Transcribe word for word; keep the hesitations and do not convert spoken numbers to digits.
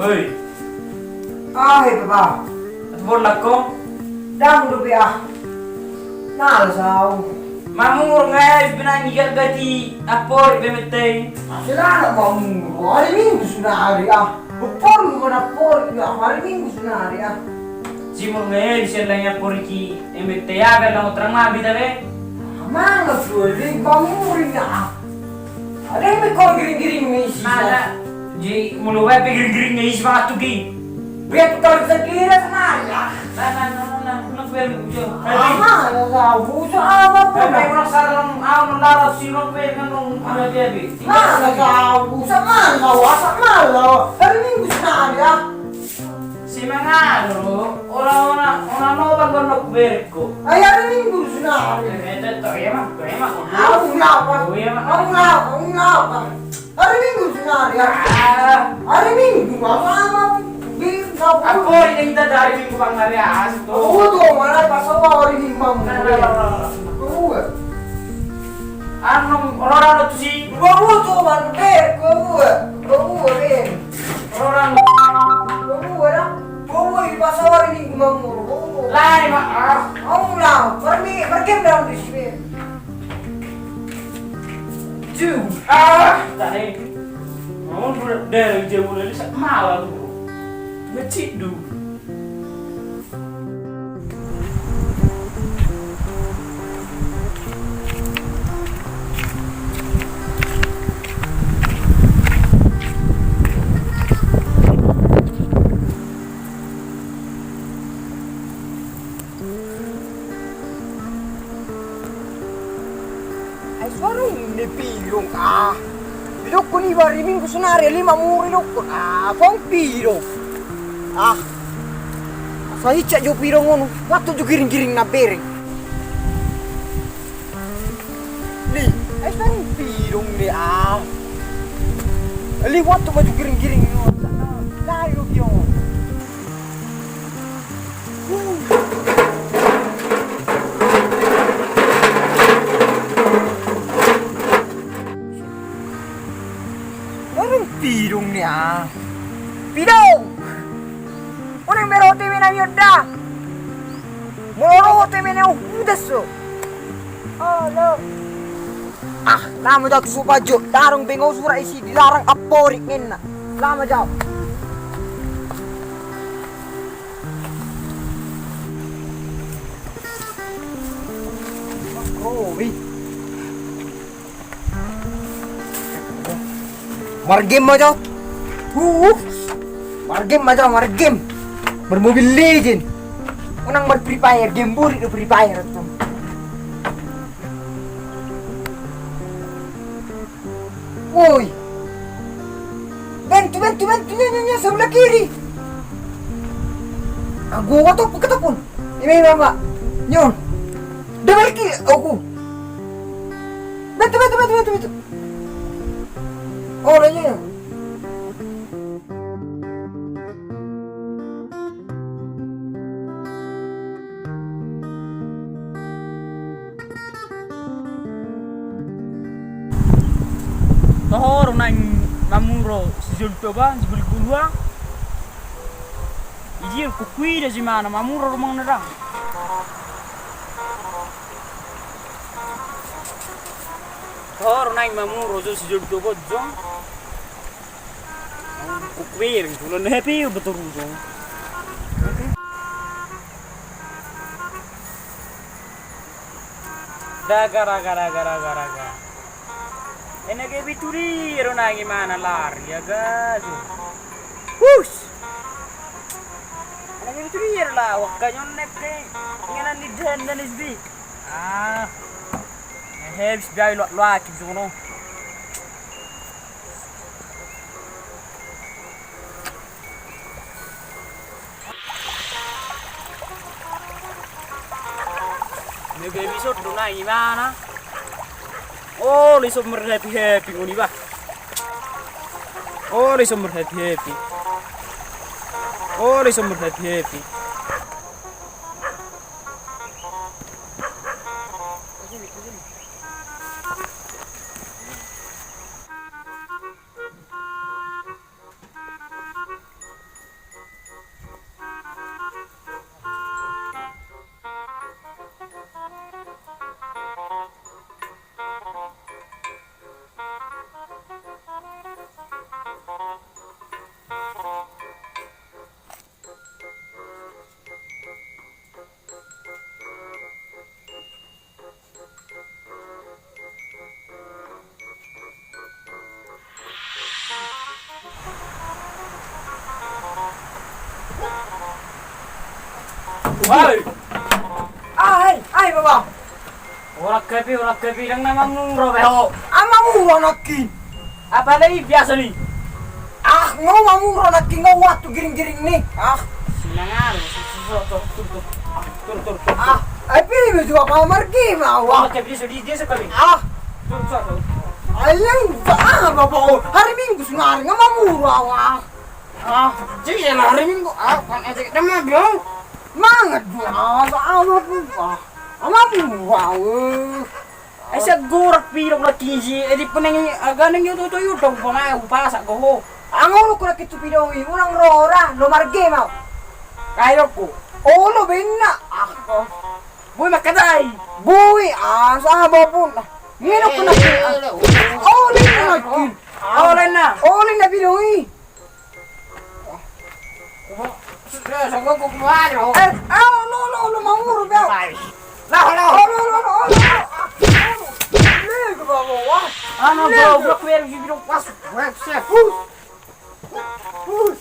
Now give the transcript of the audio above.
Hoi. Ah, he, Papa. Atu bolak ho? Ndang dope, ah. Malas au. Mamur nga, eh, benang iga gati aporik be mete. Asal anak mamur. Hari Minggu sunari, ah. Bepor lu mana aporik, ah. Hari Minggu sunari, ah. Simur nga, eh, bisa lagi aporik i. Eme te ya, kan, laho terang mabi ta be. Mana sudah di bangun ini, ah. Ada yang kau giring-giring ni isi. Mana? Jadi mulu bae pe giring-giring ni isi, mana tu gi. Biar tu kalau bisa kira sama ya. Nah, nah, nah, nah, nah, nak bel ujo. Ama, ya, ya, busa apa pun. Tapi orang sarang, ah, mendarat si Nok be, kan, dong, ada dia be. Mana tahu, busa mana tahu, asal mana tahu. Hari Minggu sekali, ah. Si mangalo, ora, ora, ora nobar gondok berko. Ai hari Minggu sunari. Eh, tetap, iya, Mak, iya, Mak. Aku ngapa? Oh, iya, Mak. Aku ngapa? Aku ngapa? Hari Minggu sunari. Ah. Hari Minggu, apa, apa? Di, apa? Aku hari ini kita dari Minggu, Bang, dari Asu. Oh, tuh, mana pas sama hari Minggu, Bang? Nah, nah, nah, nah, nah. Tuh. Anu, ora, ora, tuh, si. Gua butuh, Bang, berko, gua. Gua, gua, Ben. Ora, ora. Bobo, ya? Bobo, di pasar ini gua mau. Bobo. Lai, Mak. Ah. Mau lah. Pergi, pergi bilang di sini. Ju. Ah, tadi. Mau dulu dari jauh dari malam. Ngecik dulu. Ai suarung ni pilung, ah. Didokkon iba hari Minggu sonari lima muri dokkon. Ah, kong pilung. Ah. Asa icak jo pilung ngono. Waktu jo giring-giring na bereng. Li, ai suarung pilung li, ah. Li, waktu maju giring-giring. Lari lo pion. Orang pidong ni, ah. Pidong. Orang berote mena mioda. Molo rote mena udah so. Oh, lo. Ah, lama jauh tu sopajo. Tarung bengo surat isi dilarang aporik ngena. Lama jauh. Robi. Margame ma jauh. Uh. Margame ma jauh, margame. Bermobil Legend. Unang mar Free Fire, game burik do Free Fire tu. Woi. Bantu, bantu, bantu, nya, nya, nya, sebelah kiri. Aku kata pun, kata pun. Ini mama. Nyon. Double kill aku. Bantu, bantu, bantu, bantu, bantu. Oh, lah, nya. Toho do naeng mamuro si Jolto ba, si Jolto dua. Ijir kukuida si mana mamuro do mangan na dang. Toho do naeng mamuro jo si Jolto ba jo. Kukuir, kulo na happy betul jo. Daga, daga, daga, daga, daga. Ena ge bituri ero nangi mana lari aga jo. Hus. Ena ge bituri ero la wakka nyon nek de. Inganan di dan dan isbi. Ah. Habis biar lo lo aki jono. Mega episode do nai mana? Oh, lison mer happy happy ngoni bah. Oh, lison mer happy happy. Oh, lison mer happy happy. Woi. Ai, ai, baba. Orang kepi, orang kepi, dang nama muro be ho. Ama muro nangkin. Apa lagi biasa ni? Ah, nga mamuro nangkin, nga waktu giring-giring ni. Ah. Sinangan, tur, tur, tur, tur, tur, tur. Ah, ai pilih juga mau margi mau. Orang kepi, dia sudah, dia sekali. Ah. Tur, tur, tur. Ai, yang, ah, baba, oh, hari Minggu sengari, nga mamuro, ah. Ah, jadi ya hari Minggu, ah, kan ejek dama biong. Mangat dua, ah, ah, ah, ah, ah, ah, ah, eh. Ai sai gorak pidong na tiji, eh, di peneng i, ah, ganeng i, oto, oto, i, udah, umpama, upasak, goho. Ang olo ku na kitu pidong i, unang rora, lo marge mau. Kayo ku. Olo benna, ah, oh. Bui makatai. Bui, ah, saha bapun. Ngedok ku na, eh, ah. Olo, olo, olo. Olo na. Olo na pidong i. Eh, ah, lo, lo, lo, mamuro be. Lah, lah. Lo, lo, lo, lo, lo. Lego, baba, wah. Ano, bro, bro, kuya di biro pas. Web chef. Hus. Hus.